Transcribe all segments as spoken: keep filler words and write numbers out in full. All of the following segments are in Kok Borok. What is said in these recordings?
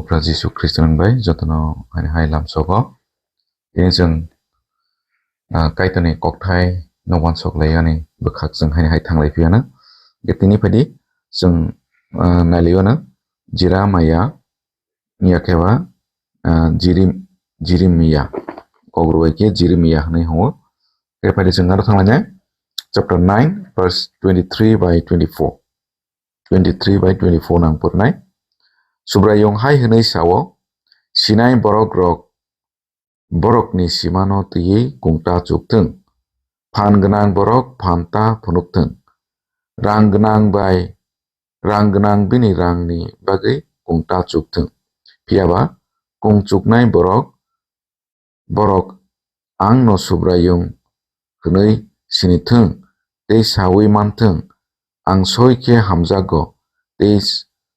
Propra Jisu Khristo ni bai jotono haini hai lamsogo. Tini chwng, ah, Kaitorni kokthai no uansuk lai ani bwkhak chwng haini hai thanglai phiyano. Tini phaidi chwng, ah, nailaiwano Jiramaya, ya khe ba, ah, Jirim-, Jirimia. Kok rwbai khe Jirimia hwnwi hwngo. Tei phaidi chwng aro thanglainai chapter nine, verse twenty-three by twenty-four. Twenty-three by twenty-four nang purnai. Subraiyung hai hwnwi sao, "Sinai borok rok borokni simano twiwi kungta chukthwng, phan gwnang borok phan ta phunukthwng, rang gwnang bai, rang gwnang bini rangni bagwi kungta chukthwng, phiyaba kung chuknai borok borok angno Subraiyung hwnwi sinithwng tei saui manthwng, ang soi khe hamjakgo tei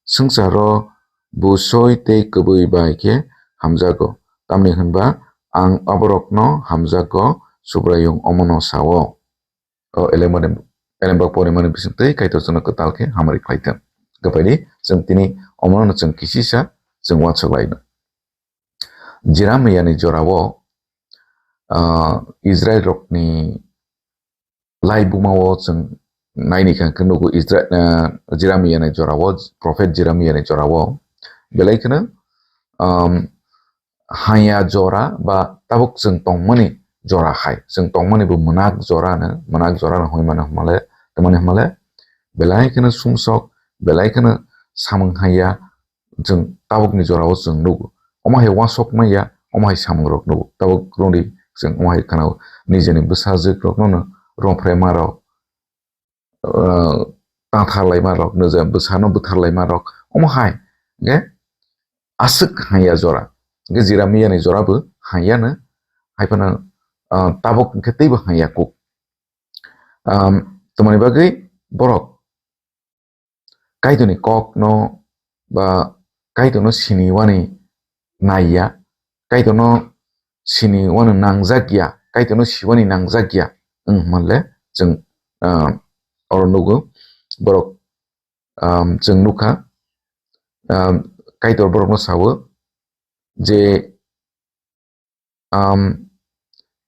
swngcharo bo soi tei kwbwi bai khe hamjakgo, tamni hwnba ang aborokno hamjakgo," Subraiyung omono sao. O elembani, elembak porimani bisingtwi Kaitor chwngno kwtal khe hamari khlai thung. Kwphaidi chwng tini omono chwng kisisa chwng uansuk lai no. Jiramiyani jorao, ah, Israel rokni laibumao chwng naini kha khe nugo Isra-, ah, Jiramiyani jorao, prophet Jiramiyani jorao belai kheno, um, haya jora ba tabuk chwng tongmani jora hai. Chwng tongmani bo mwnak jora no, mwnak jora no hwnwi mano hwnmale, tamani hwnmale, belai kheno sumsok, belai kheno samung haya, chwng tabukni jorao chwng nugo. Omo hai uansuk manya, omo hai samungrok nugo. Tabuk rwngdi chwng omo hai khwnao, nijeni bwsajwk rokno no romphremarok, ah, tangthar laima rok, nijeni bwsano bwthar laima rok, omo hai, hwnkhe aswk hanya jora. Hwnkhe Jiramiyani jora bo hanya no, hai phano, ah, tabuk hwnkhe teibo hanya kuk. Am, tamoni bagwi borok Kaitorni kokno ba Kaitorno siniwani naiya, Kaitorno siniwani nangjakya, Kaitorno siwani nangjakya wng hwnle chwng, ah, oro nugo borok, um, chwng nukha, um, Kaitor borokno sao je, um,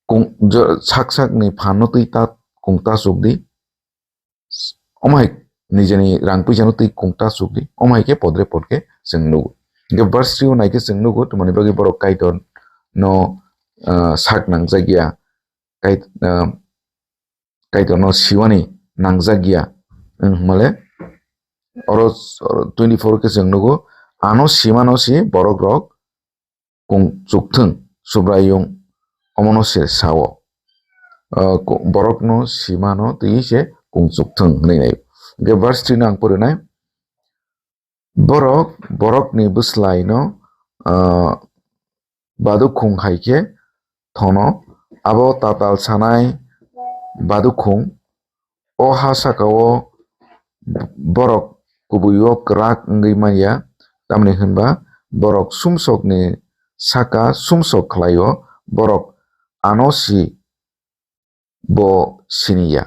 kung-, jo-, sak sakni phanno twi ta kung ta chukdi. Omo hai nijeni rang puisano twi kung ta chukdi. Omo hai khe podre pod khe chwng nugo. Hwnkhe verse three o nai khe chwng nugo, tamoni bagwi borok Kaitor no, ah, sak nangjak ya, Kai-, ah, Kaitor no siwani nangjak ya. Wng hwnmale oro, oro twenty four khe chwng nugo, ano simano si borok rok kung chukthwng, Subraiyung omono se sao. Ah, ku-, borokno simano twi se kung chukthwng hwnwi nai. Hwnkhe verse three no ang pori nai. Borok, borokni bwslaino, ah, badukhung hai khe thono, abo tatal sanai badukhung, o ha saka-o borok kubui-o kwrak wngwi man ya, tamni hwn ba borok sumsokni saka sumsok khlai-o, borok ano si bo sini ya,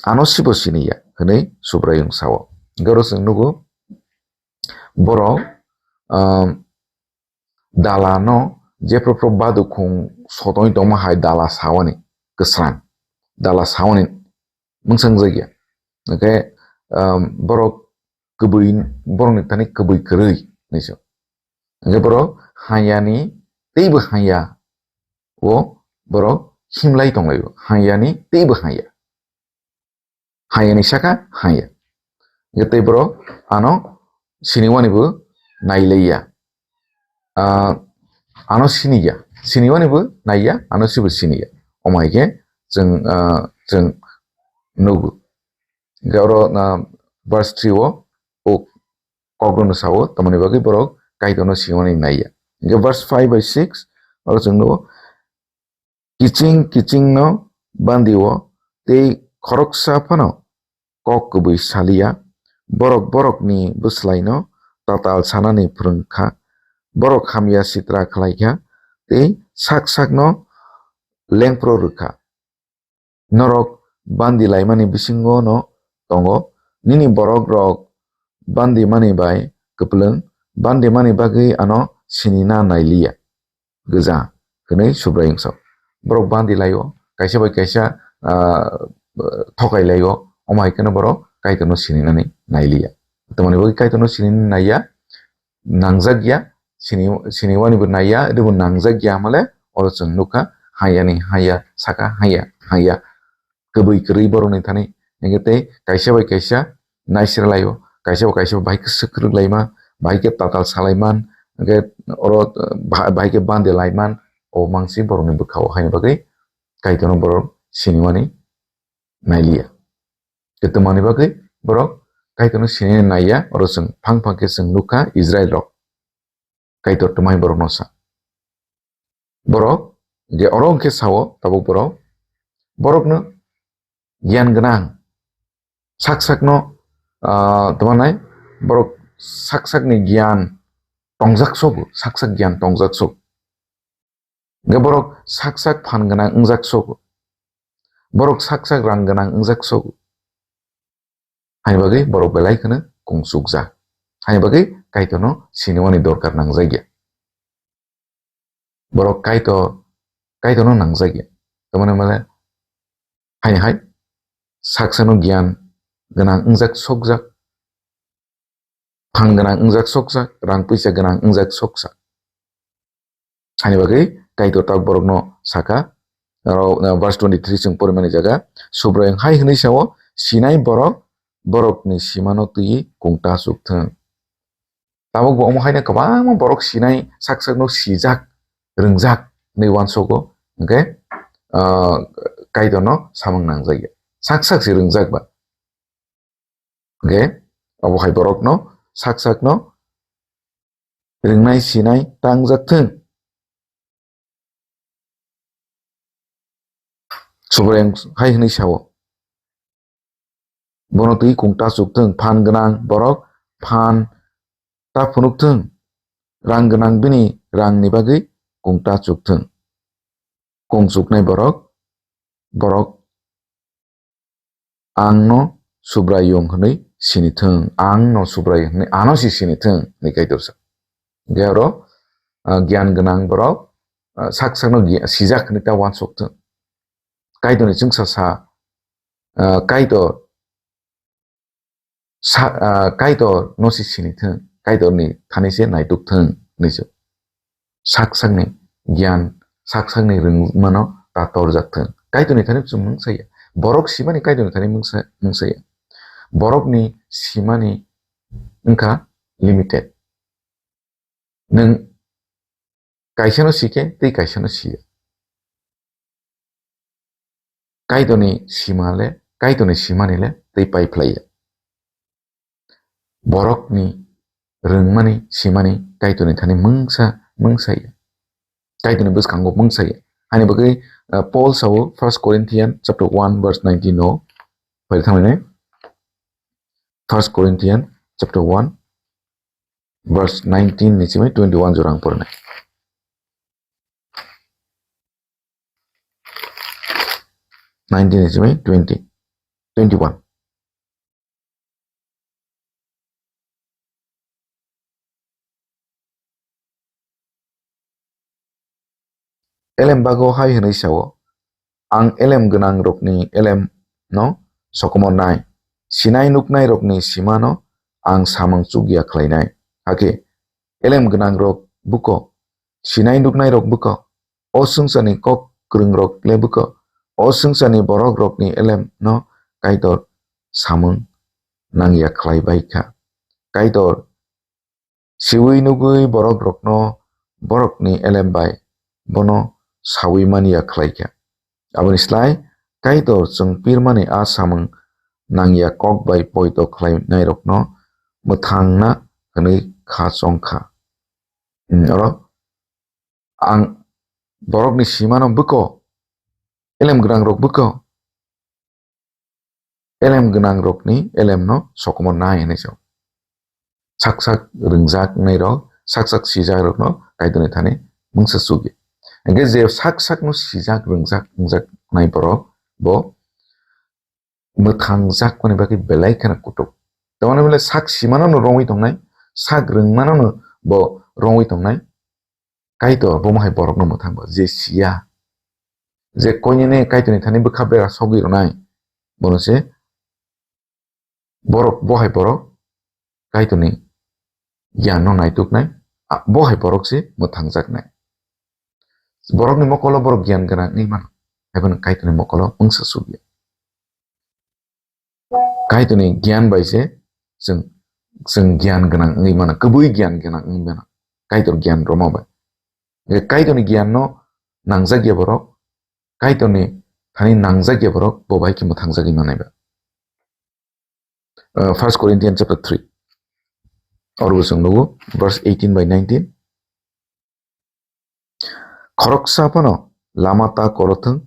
ano si bo sini ya, hwnwi Subraiyung sao. Hwnkhe oro chwng nugo, borok, um, dalano jephru phru badukhung sotoi tongma hai dala sawani kwsrang, dala sawani mwngsang jakya. Hwnkhe, um, borok kwbwi, borokni thani kwbwi kwrwi hinwi se. Hwnkhe borok hayani teibo haya o borok himlai tonglaio, hayani teibo haya. Hayani saka haya. Hwnkhe tei borok ano siniwani bo nailaiya. Ah, ano siniya. Siniwani bo naiya, ano sibo siniya. Omo hai khe chwng, ah, chwng nugo. Hwnkhe oro, ah, verse three o, o kokrokno sao, tamoni bagwi borok Kaitorno siniwani naiya. Hwnkhe verse five by six, oro chwng nugo, kiching kichingno bandio tei khoroksa phano kok kwbwi saliya, borok borokni bwslaino tatal sanani phrwng kha, borok hamya sitra khlai kha tei sak sakno lengpro rw kha. Norok bandi laimani bisingo no tongo, nini borok rok bandi mani bai kwplwng bandimani bagwi ano sinina nailiya gwja hwnwi Subraiyung sa. Borok bandi laio, kaisa bai kaisa, ah, thokai laio, omo hai kheno borok Kaitorno sininani nailiya. Tamoni bagwi Kaitorno sininani naiya, nangjak ya, sini, siniwani bo naiya, ede bo nangjak ya hwnmale, oro chwng nukha, haya ni haya, saka haya, haya. Kwbwi kwrwi borokni thani, hingke tei kaisa bai kaisa naisra laio, kaisa bai kaisa bahai khe swkrwk laima, bahai khe tatal salaiman, hingke oro, eh, ba-, bahai khe bande laiman, o mangsi borokni bwkhao haini bagwi Kaitorno borok sinimani nailiya. Kwtwmani bagwi borok Kaitorno sinimani naiya, oro chwng phang phang khe chwng nukha Israil rok. Kaitor twmai borokno sa. Borok je oro hwnkhe sao tabuk borok, borokno giyan gwnang, sak sakno, ah, tamo nai, borok sak sakni giyan tongjak sogo, sak sak giyan tongjak sogo. Hingke borok sak sak phan gwnang wngjak sogo. Borok sak sak rang gwnang wngjak sogo. Haini bagwi borok belai kheno kungsukjak. Haini bagwi Kaitorno sinimani dorkar nangjak ya. Borok Kaitor, Kaitorno nangjak ya. Tamoni male haini hai saksano giyan gwnang wngjak sokjak, phan gwnang wngjak sokjak, rang puisa gwnang wngjak sokjak. Haini bagwi Kaitor tak borokno saka, aro, uh, verse twenty-three chwng porimani jaga, Subraiyung hai hwnwi sao, "Sinai borok, borokni simano twiwi kungta chukthwng." Tabuk bo omo haino kwbangma borok sinai sak sakno sijak, rwngjak hwnwi uansogo, hwnkhe, uh, Kaitorno samung nangjak ya. Sak sak se rwngjak ba. Hwnkhe, obo hai borokno sak sakno rwngnai sinai tangjak thwng. Subraiyung hai hwnwi sao, "Bono twi kungta chukthwng, phan gwnang borok phan ta phunukthwng, rang gwnang bini rangni bagwi kungta chukthwng." Kung chuknai borok, borok "Ang no Subraiyung hwnwi sinithwng, ang no Subraiyung hwnwi ano si sinithwng," hwnwi Kaitor sa. Hwnkhe oro, ah, giyan gwnang borok, ah, sak sakno gi-, sijak hwnwi ta uansukthwng. Kaitorni chwngsa sa, ah, Kaitor sa, ah, Kaitor no si sinithwng, Kaitorni thani se naitukthwng hwnwi se. Sak sakni giyan, sak sakni rwngmano ta torjak thwng. Kaitorni thani chwng mungsa ya. Borok simani Kaitorni thani mungsa, mungsa ya. Borokni simani wngkha limited. Nwng kaisano sikhe tei kaisano siya. Kaitorni sima le, Kaitorni simani le tei pai phlai ya. Borokni rwngmani, simani Kaitorni thani mungsa, mungsa ya. Kaitorni bwskango mungsa ya. Haini bagwi, uh, Paul sao First Corinthian chapter one verse nineteen o, phai thangmani. First Corinthian chapter one verse nineteen ni simi twenty-one jora ang pornai. Nineteen ni simi twenty, twenty-one. Elem bago hai hwnwi sao, "Ang elem gwnangrokni elem no sokomornai, sinai nuknairokni simano ang samung chukya khlainai." Hakhe elem gwnangrok buko, sinai nuknairok buko, o swngcharni kok kwrwngrok le buko, o swngcharni borokrokni elem no Kaitor samung nangya khlai bai kha. Kaitor siwi nugwi borokrokno borokni elem bai bono sawi man ya khlai kha. Aboni slai Kaitor chwng pirmani a samung nang ya kok bai poito khlainairokno mwthangna hwnwi kha chong kha. Hmm, oro ang borokni simano bwko, elem gwnangrok bwko, elem gwnangrokni elemno sokomornai hwnwi sao. Sak sak rwngjaknairok, sak sak sijakrokno Kaitorni thani mungsa chukya. Hwnkhe je sak sakno sijak, rwngjak, wngjaknai borok bo mwthangjakmani bagwi belai kheno kutuk. Tamoni belai sak simano no romwi tongnai, sak rwngmano no bo romwi tongnai. Kaitor bomo hai borokno mwthango je siya, je koinene Kaitorni thani bwkha bera sogwi rwnai, bono se borok, bo hai borok Kaitorni giyanno naituknai, a, bo hai borok se mwthangjaknai. Borokni mokolo borok giyan gwnang wngwi mano, haiphano Kaitorni mokolo wngsa sukya. Kaitorni giyan bai se chwng, chwng giyan gwnang wngwi mano, kwbwi giyan gwnang wngwi mano, Kaitor giyan romma bai. Je Kaitorni giyanno nangjakya borok, Kaitorni thani nangjakya borok bo bai khe mwthangjagwi manai ba. Uh, First Corinthians chapter three. Oro bo chwng nugo, verse eighteen by nineteen. Khoroksa phano lama ta korothwng,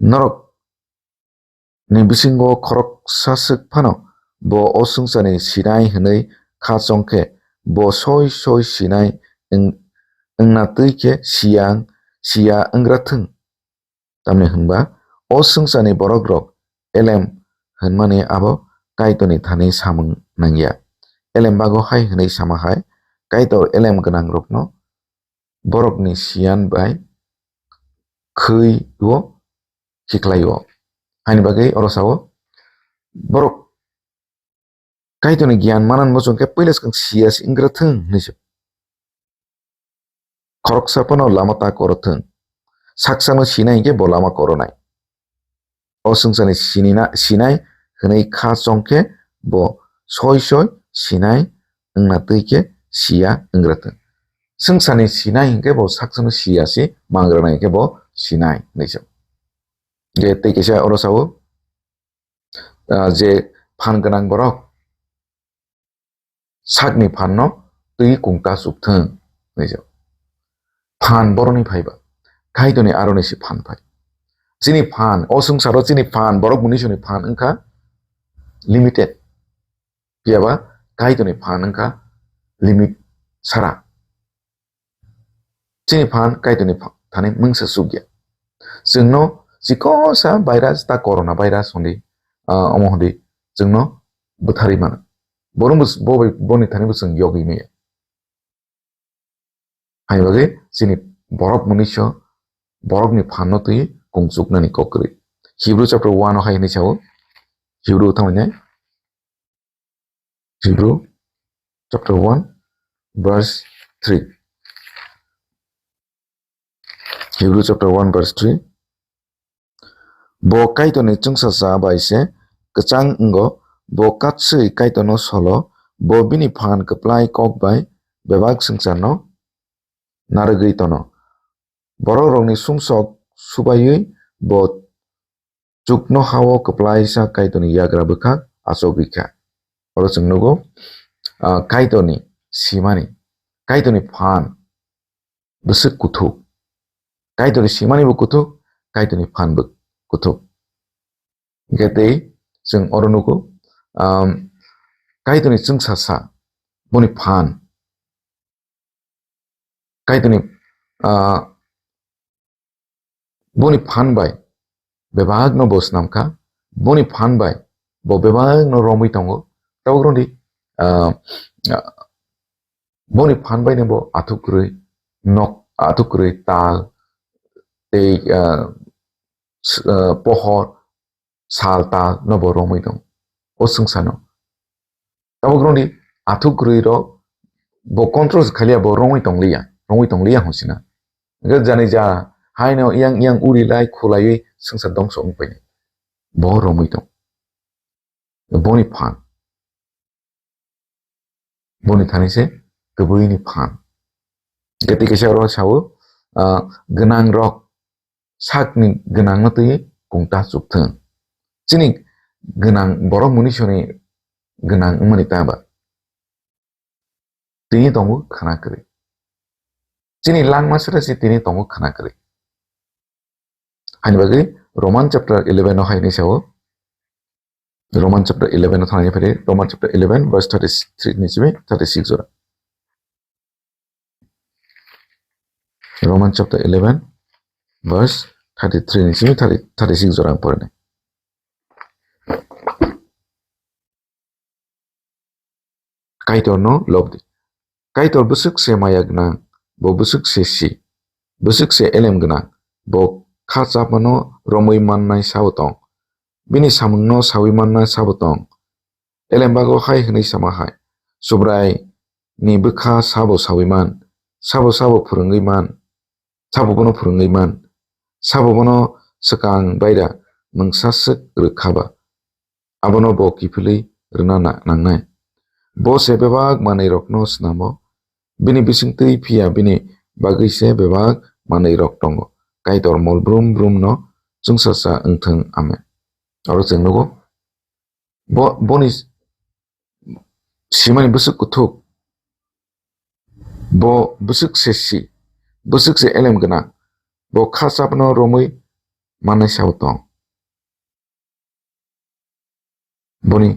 norok ni bisingo khoroksa swk phano bo o swngcharni sinai hwnwi kha chong khe, bo soi soi sinai wng-, wngna twi khe siya, siya wnggra thwng. Tamni hwnba o swngcharni borokrok elem hwnmani abo Kaitorni thani samung nangya. Elem bago hai hwnwi sama hai, Kaitor elem gwnangrokno borokni siyan bai khwi-o, khiklai-o. Haini bagwi oro sao, borok Kaitorni giyan manan muchung khe puila swkang siya se wnggra thwng hwnwi se. Khoroksa phano lama ta korothwng. Saksano sinai hinkhe bo lama koronai. O swngcharni sinina-, sinai hwnwi kha chong khe bo soi soi sinai wngna twi khe siya wnggra thwng. Swngcharni sinai hinkhe bo saksano siya se, mangrana hinkhe bo sinai hwnwi se. Je tei kaisa oro sao, ah, je phan gwnang borok sakni phanno twi kungta chukthwng, hwnwi se. Phan borokni phaiba, Kaitorni aroni se phan phai. Chini phan, o swngcharo chini phan, borok munisuni phan wngkha limited. Phiyaba Kaitorni phan wngkha limit sara. Chini phan Kaitorni pha-, thani mungsa sukya. Chwngno chikosa virus ta corona virus hwnwi, ah, omo hwnwi chwngno bwtharwi mano. Borok bo, bo bai, boni thani bo chwng yogwi maya. Haini bagwi chini borok munisyo borokni phanno twi kungchuknani kok kwrwi. Hebrew chapter one o hai hwnwi sao. Hebrew thangnai. Hebrew chapter one, verse three. Hebrew chapter one, verse three. Bo Kaitorni chwngsacha bai se kwchang wngo, bo katswi Kaitorno solo, bo bini phan kwplai kok bai bebak swngcharno narwgwi tono. Borokrokni sumsok subaiwi bo chuknoha o kwplaisa Kaitorni yagra bwkhak achogwi kha. Oro chwng nugo, ah, Kaitorni simani, Kaitorni phan bwswk kuthuk. Kaitorni simani bo kuthuk, Kaitorni phan bo kuthuk. Hwnkhe tei chwng oro nugo, um, Kaitorni chwngsacha, boni phan, Kaitorni, ah, boni phan bai bebakno bo snam kha, boni phan bai bo bebakno romwi tongo. Tabuk rwdi, ah, ah, boni phan bai no bo athuk kwrwi nok, athuk kwrwi tal tei, ah, s-, ah, pohor, sal tal no bo romwi tong. O swngcharno. Tabuk rwdi athuk kwrwi rok bo control se khaliya, bo romwi tongliya, romwi tongliya hwnsina. Hwnkhe jani ja haino yang yang uri lai khulaiwi swngchar dongso wng painai. Bo romwi tong. Boni phan. Boni thani se kwbwini phan. Hwnkhe tei kaisa oro sao, ah, gwnang rok sakni gwnangno twi kungta chukthwng. Chini gwnang borok munisoni gwnang wngmani ta ba? Tini tongo khwna kwrwi. Chini langma sere se tini tongo khwna kwrwi. Haini bagwi Roman chapter eleven o hai hwnwi sao. Roman chapter eleven o thangna phai, Roman chapter eleven verse thirty-three ni simi thirty-six jora. Roman chapter eleven verse thirty-three ni simi thirty, thirty-six jora ang porinai. Kaitorno lob di. Kaitor bwswk se maya gwnang, bo bwswk se si, bwswk se elem gwnang, bo kha chapmano romwi mannai sabo tong, bini samungno saui mannai sabo tong. Elem bago hai hwnwi sama hai, Subraini bwkha sabo saui man, sabo sabo phwrwngwi man, sabo bono phwrwngwi man, sabo bono swkang baira mungsa swk rwkha ba, abono bo kiphilwi rwna na-, nangnai. Bo se bebak manwirokno snamo, bini bisingtwi phiya bini bagwi se bebak manwirok tongo. Kaitor mol brum brumno chwngsasa wngthung. Amen. Oro chwng nugo, bo, boni simani bwswk kuthuk, bo bwswk se si, bwswk se elem gwnang, bo kha chapno romwi mannai sao tong. Boni,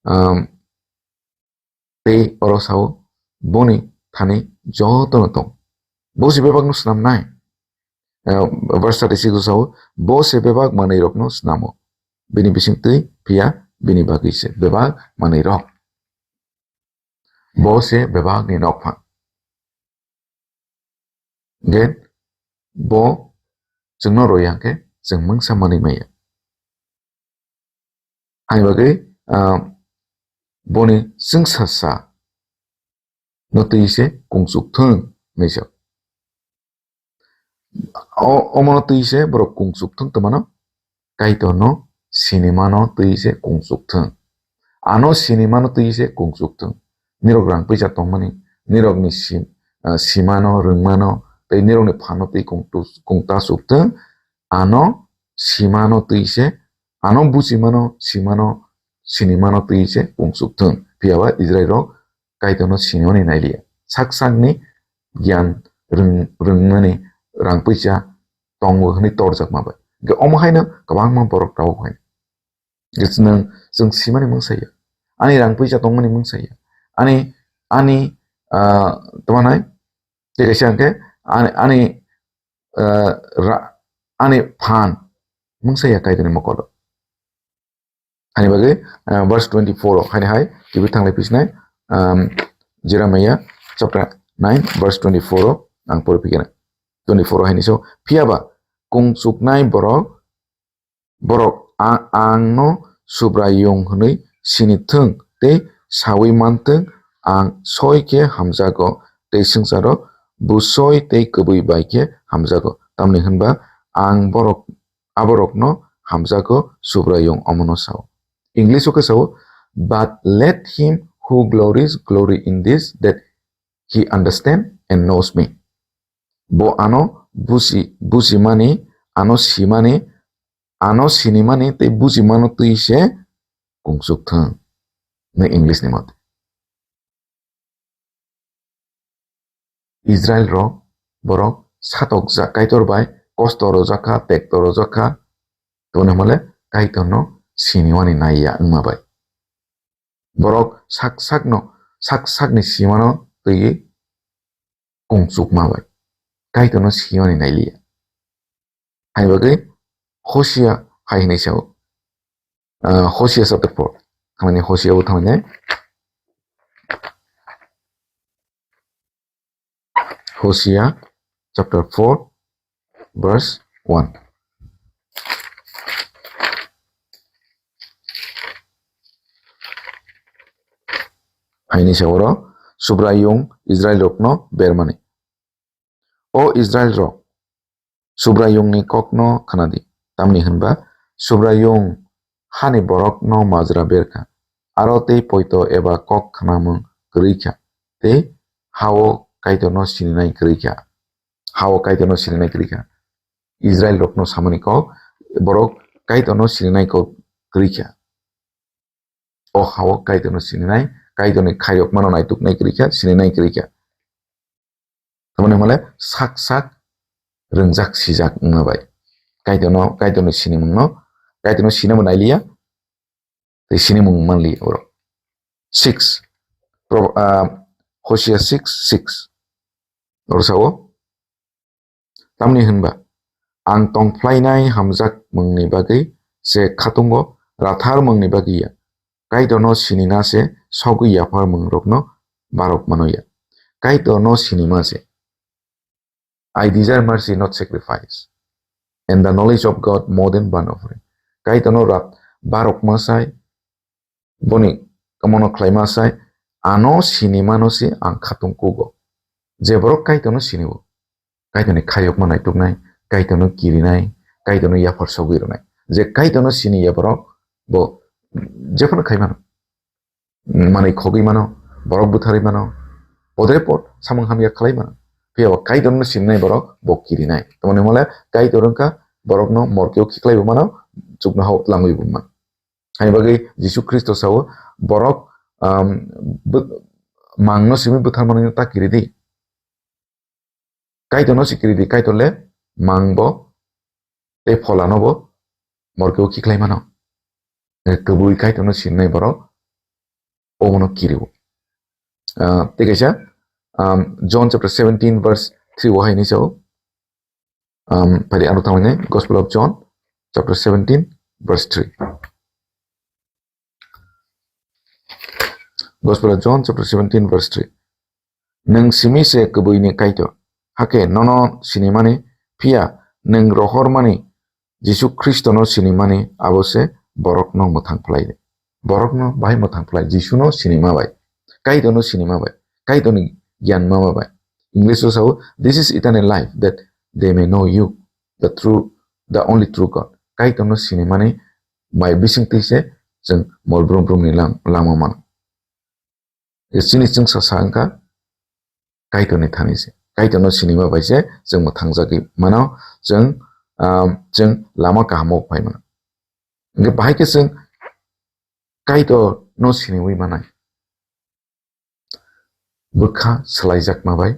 um, tei oro sao, boni thani jotono tong. Bo se bebakno snamnai. Eh, verse thirty-six o sao, bo se bebak manwirokno snamo. Bini bisingtwi phiya bini bagwi se bebak manwirok. Bo se bebakni nokphang. Hwnkhe bo chwngno rwya hwnkhe chwng mungsa manwi maya. Haini bagwi, ah, boni chwngsasa no twi se kungsuk thung hinwi sa. O, omono twi se borok kungsuk thung tongmano, Kaitorno sinimano twi se kungsuk thung. Ano sinimano twi se kungsuk thung. Nirok rang puisa tongmani, nirokni sim-, ah, simano, rwngmano, tei nirokni phano twi kungtu-, kungtasuk thung. Ano simano twi se, ano buchimano, simano, sinimano twi se kungsuk thung. Phiya ba Israilrok Kaitorno sinimani nailiya. Sak sakni giyan rwng-, rwngmani rang puisa tongo hwnwi torjakma bai. Hwnkhe omo haino kwbangma borok tabuk hai. Hwnkhe chwng, chwng simani mungsa ya. Ani rang puisa tongmani mungsa ya. Ani, ani, ah, tamo nai? Tei kaisa hwnkhe ani, ani, ah, ra-, ani phan mungsa ya Kaitorni mokolo. Hani bagwi, ah, verse twenty-four o, hani hai, kibi thanglai pisinai, um, Jeremiah chapter nine, verse twenty-four o, ang pori phikena. Twenty-four o haini so, phiya ba, kung chuknai borok, borok a-, ang no Subraiyung hwnwi sini thung, tei saui man thung, ang soi khe hamjago, tei swngcharo busoi tei kwbwi bai khe hamjago. Tamni hwnba, ang borok aborokno hamjago, Subraiyung omono sao. English o khe sao, "But let him who glories glory in this, that he understand and knows me." Bo ano buji, bujimani, ano simani, ano sinimani tei bujimano twi se kungsuk thung, hwnwi English ni mate. Israel rok borok satokjak Kaitor bai, kosto rwjak kha, tekto rwjak kha, tongni hwnle Kaitorno siniwani naiya wngma bai. Borok sak sakno, sak sakni simano twiwi kungsukma bai. Kaitorno siniwani nailiya. Hai bagwi Hosea hai hwnwi sao. Ah, Hosea chapter four. Thangmani Hosea bo thangmani. Hosea chapter four, verse one. Haini sa oro Subraiyung Israel rokno bermani. O Israel rok, Subraiyungni kokno khnadi, tamni hwnba Subraiyung hani borokno majra berkha, aro tei poito eba kok khnamung kwrwi kha, tei hao Kaitorno sininai kwrwi kha. Hao Kaitorno sininai kwrwi kha. Israel rokno samani kok, borok Kaitorno sininai kok kwrwi kha. O hao Kaitorno sininai, Kaitorni khairokmano naituknai kwrwi kha, sininai kwrwi kha. Tamoni hwnle sak sak rwngjak sijak wngma bai. Kaitorno, Kaitorni sinimungno, Kaitorno sinabo nailiya, tei sinimung manliya oro. Six, Pro-, ah, Hosea six six. Oro sao, tamni hwnba, ang tongphlainai hamjak mungni bagwi se khatungo, rathar mungni bagwi ya. Kaitorno sinina se sogwi yapharmungrokno barok mano ya. Kaitorno sinima se. "I desire mercy, not sacrifice, and the knowledge of God more than burnt offering." Kaitorno rat barok ma sai, boni kamono khlai ma sai, ano sinimano se ang khatung kugo. Je borok Kaitorno sinibo, Kaitorni khayokma naituknai, Kaitorno kirinai, Kaitorno yaphar sogwi rwnai. Je Kaitorno sini ya borok, bo jephano khai mano. Manwi khogwi mano, borok butharwi mano, podre pod samung hamya khlai mano. Phiya bo Kaitorno sinai borok bo kirinai. Tamoni hwnle Kaitor wngkha borokno morkeo khiklaibo mano, chuknohao tlangwibo mano. Haini bagwi Jisu Khristo sao, borok, um, bu-, mangno simi butharmani ta kiridi. Kaitorno si kiridi, Kaitor le mangbo tei pholano bo morkeo khiklai mano. Kwbui Kaitorno sinai borok omono kirio. Ah, tei kaisa, um, John chapter seventeen verse three o hai hinwi sao. Um, phaidi ano tangmani Gospel of John chapter seventeen verse three. Gospel of John chapter seventeen verse three. Nwng simi se kwbui ni Kaitor, hakhe nono sinimani, phiya nwng rohormani Jisu Khristono sinimani abo se borokno mwthang phlai di. Borokno bahai mwthang phlai, Jisuno sinima bai, Kaitorno sinima bai, Kaitorni giyan mama bai. English o sao, "This is eternal life, that they may know you, the true, the only true God." Kaitorno sinimani bai bisingtwi se chwng mol brum brumni lam-, lama mano. Chini chwngsa sa wngkha Kaitorni thani se. Kaitorno sinima bai se chwng mwthangjagwi mano, chwng, ah, chwng lama kahamo phai mano. Hwnkhe bahai khe chwng Kaitorno siniwi manai. Bwkha swlaijakma bai,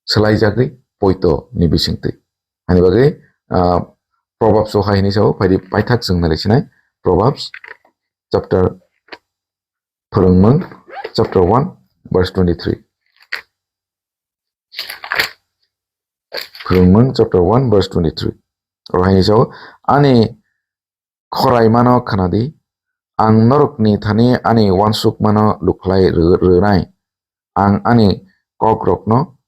swlaijagwi poito ni bisingtwi. Ani bagwi, ah, Proverbs o hai hinwi sao, phaidi paithak chwng nai sinai. Proverbs chapter Phwrwngmung chapter one verse twenty-three. Phwrwngmung chapter one verse twenty-three. Oro hai sao, "Ani khoraimano khwnadi, ang norokni thani ani uansukmano lukhlai rw-, rwnai, ang ani kokrokno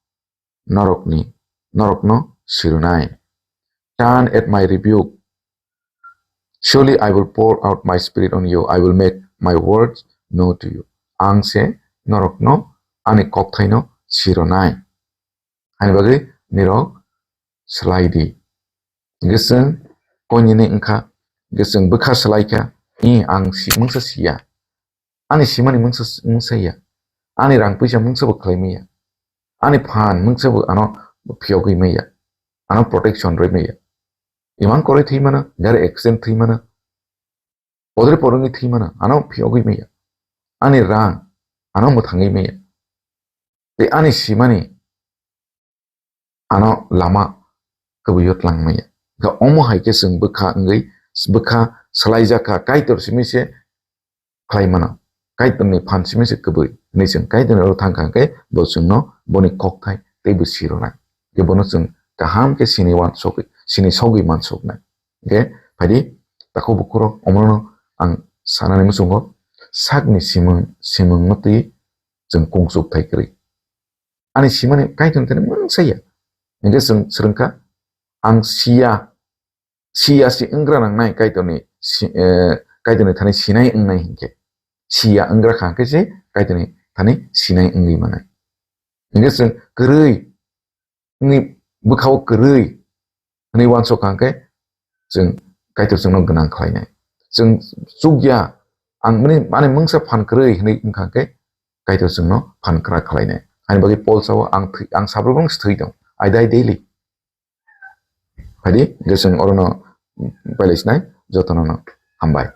norokni, norokno sirwnai. Turn at my rebuke. Surely I will pour out my spirit on you. I will make my words known to you." Ang se norokno ani kokthaino sirwnai. Ani bagwi nirok swlai di. Hwnkhe chwng koinini wngkha, hwnkhe chwng bwkha swlai kha, "I, ang si-, mungsa siya. Ani simani mungsa, mungsa ya. Ani rang puisa mungsa bo khlai maya. Ani phan mungsa bo ano phiyogwi maya. Ano protection rwi maya. Iman koroi thwi mano, gari accident thwi mano. Podre porongni thwi mano, ano phiyogwi maya. Ani rang, ano mwthangwi maya. Tei ani simani, ano lama kwbwi o tlang maya." Ga omo hai khe chwng bwkha wngwi, bwkha swlaijak kha, Kaitor simi se khlai mano. Kaitorni phan simi se kwbwi. Hwnwi chwng Kaitorni oro thang kha khe bo chwngno boni kokthai tei bo sirwnai. Tei bono chwng kaham khe sini uansugwi, sini sogwi mansuknai. Hwnkhe phaidi takhuk bukhurok, omono ang sanani muchungo sakni simung, simungno twi chwng kungsuk thai kwrwi. Ani simani Kaitorni thani mungsa ya. Hwnkhe chwng swrwngkha, ang siya, siya si wnggra nangnai Kaitorni si-, eh, Kaitorni thani sinai wngnai hinkhe. Siya wnggra kha hinkhe se Kaitorni thani sinai wngwi manai. Hwnkhe chwng kwrwi, wngwi bwkhao kwrwi hwnwi uansuk kha hinkhe chwng Kaitor chwngno gwnang khlainai. Chwng chukya, ang mani, ani mungsa phan kwrwi hwnwi wngkha hinkhe Kaitor chwngno phan kwrak khlainai. Ani bagwi Paul sao, "Ang thwi-, ang sabrubong se thwi tong. I die daily." Phaidi, je chwng orono pailai sinai, jotono no hambai.